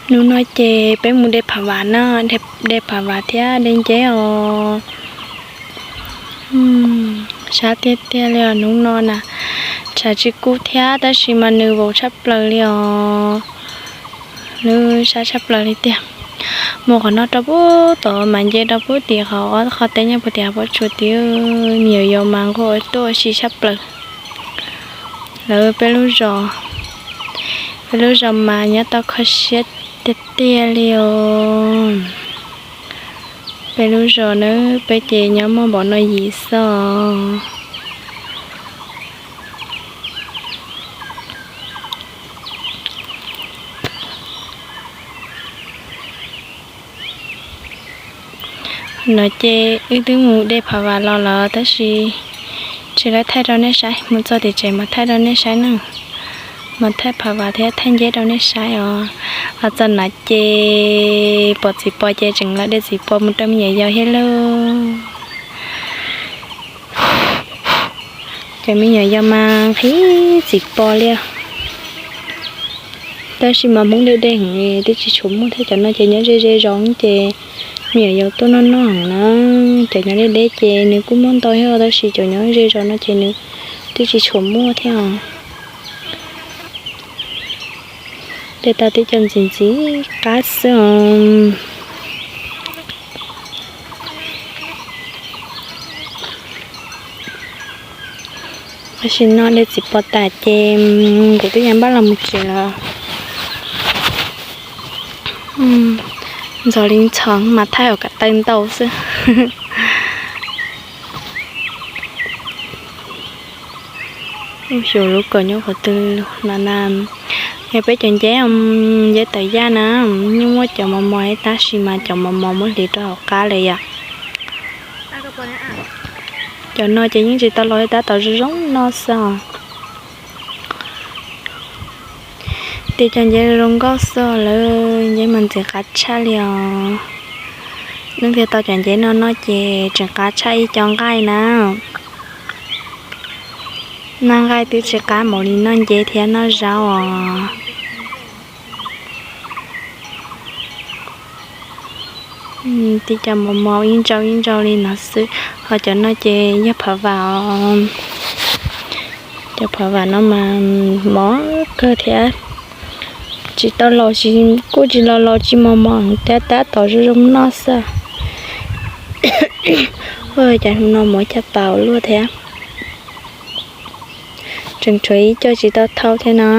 Hnub no ces peb mus de phav vam na, de phav vam thiab de nceb os. Sab tiag tiag li os, hnub no na, tshav tsis kub thiab tab sis mas nws vau tshaj plaws li os. Lub sab tshaj plaws li tiag. Mus qhov no rau puag tod mas nce rau puag tim qhov ob qhov teb nyob puag tim hav pob tsuas tid. Me nyuam yaus mas nquag ua tuaj ua si tshaj plaws. Lawv peb lub zos, peb lub zos mas nyob tau kho siab tiag tiag li os. Peb lub zos na, peb ces nyob muaj npaum no yim xwb os. No ces wb twb mus de phav vam los lawm tab sis tsis lawv thaij rau nej saib, mus txog tim tsev mas thaij rau nej saib na. Mas thaij phav vam thiab thaij nceb rau nej saib os. Los txog na ces pom txiv pos ces tseem los de txiv pos mus rau me nyuam yaus thiab lauj. Cov me nyuam yaus mas nqhis txiv pos li. Tab sis mas hmoob deb deb heev twb tsis tshua muaj thiab, cov no ces nyob ze ze zos ces me nyuam yaus tuaj noj noj heev na. Cov nyob deb deb ces nws kuj muaj ntau thiab tab sis cov nyob ze zos no ces nws twb tsis tshua muaj thiab os. De tau tib co ntxim ntxim qab xwb os. Tam sim no de txiv pos tas ces kuv twb yuav npaj los mus tsev lawm. Ntxhov li ntxhov mas thaij ua kom tau ntau xwb. Lub xyuas lub kawm nyob qhov twg no na. Yog peb cov nceb, nceb tawm yaj na, yeej muab cov mos mos tab sis mas cov mos mos muab hliv rau hauv qab lawm yom. Cov no ces yeej tsis tau los li, tab tom zoo zoo no xwb os. Tej cov nceb zoo nkauj xwb lawm, nceb mas ntxim qab tshaj li os. Hnub twg tau cov nceb no no ces tseem qab tshaj ib co nqaij na. Noj nqaij twb tsis qab npaum li noj nceb thiab noj zaub os. Tej cov mos mos ib ntsau ib ntsau li no xwb, ho cov no ces yog phav vam os. Cov phav vam no mas mos kawg thiab, tsis tau laus, kuj tsis laus laus tsis mos mos thiab, tab tom zoo zoo noj xwb. Cov no mos caj pas luaj thiab. Tseem tshuav ib co tsis tau thau thiab no,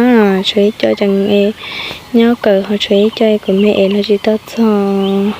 tshuav ib co tseem nyob kawm, ho tshuav ib co kuv me es los tsis tau txog.